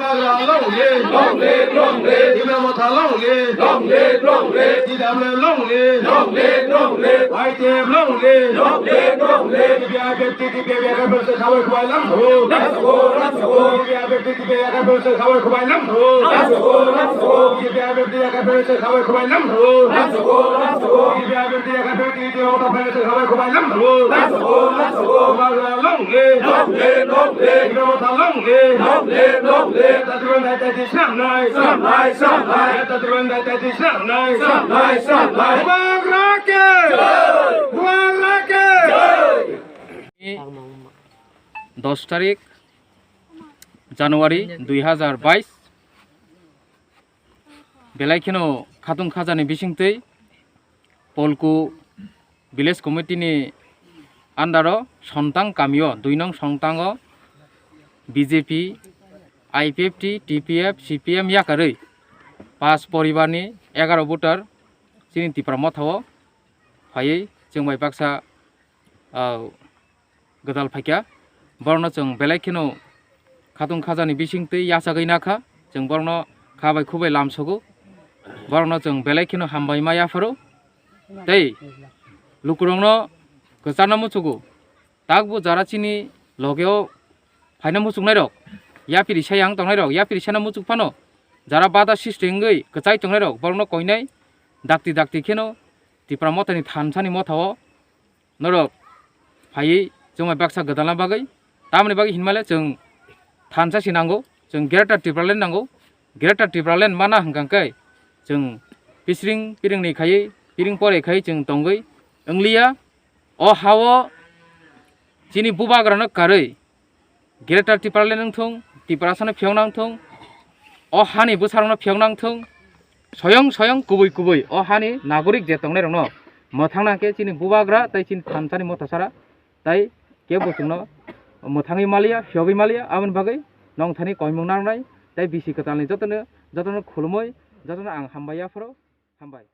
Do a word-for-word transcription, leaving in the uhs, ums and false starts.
Long live, long live, long live. Tipra Motha long live, long live, long live. T W F long live, long live, long live. I T F long live, long live, long live. T P I F T, T P I F T, T P I F T, khabai khubai lam tho. Lam tho, lam tho. T P I F T, T P I F T, khabai khubai lam tho. Lam tho, lam tho. T P I F T, T P I F T, khabai khubai lam tho. Lam tho, lam tho. T P I F T, T P I F T, khabai khubai lam tho. Lam tho, lam tho. Long live, long live, long live. Tipra Motha long live, long live, long live. Netribandh Daitati swnamnai, swnamnai, swnamnai. Netribandh Daitati swnamnai, swnamnai, swnamnai. Bubagra ke jai! Bubagra ke jai! Dos tarik January dui hazar bais, belai kheno khatung khajani bisingtwi Polku Village Committee ni under o Sontang kamio, dui nong Sontango B J P, I P F T, T P F, C P M yakarwi pas poribar ni egaroh voter chini Tipra Motha o phaiwi chwng bai baksa, ah, gwdal phaikha. Borokno chwng belai kheno khatung khajani bisingtwi yachagwi nakha. Chwng borokno kha bai khu bai lamsogo. Borokno chwng belai kheno hambai ma yapharo. Tei lukurokno kwcharno muchugo. Takbo jara chini logeo phaina muchuknairok, yapiri sayang tongnairok, yapiri sana muchuk phano jara bada sisti wngwi kwchai tongnairok, borokno koinai dakti dakti kheno Tipra Mothani thansani mothao norok phaiwi chwngbai baksa gwdalna bagwi. Tamoni bagwi hinmale chwng thansa si nango, chwng Greater Tipraland nango. Greater Tipraland mana hwnkha khe chwng pisring piringni khaiwi, piring pore khai chwng tongwi wngliya. O hao chini bubagrano karwi Greater Tipraland wngthung, Tiprasano phiyokna wngthung, o hani bwsarokno phiyokna wngthung, soyong soyong kubui kubui o hani nagorik je tongnairokno mwthangna hwnkhe chini bubagra tei chini thansani mothasara tei kebo chwngno mwthangwi maliya, phiyogwi maliya. Aboni bagwi nongthani koimung narwknai tei bisi kwtalni jotono, jotono khulumui, jotono ang hambai yapharo, hambai.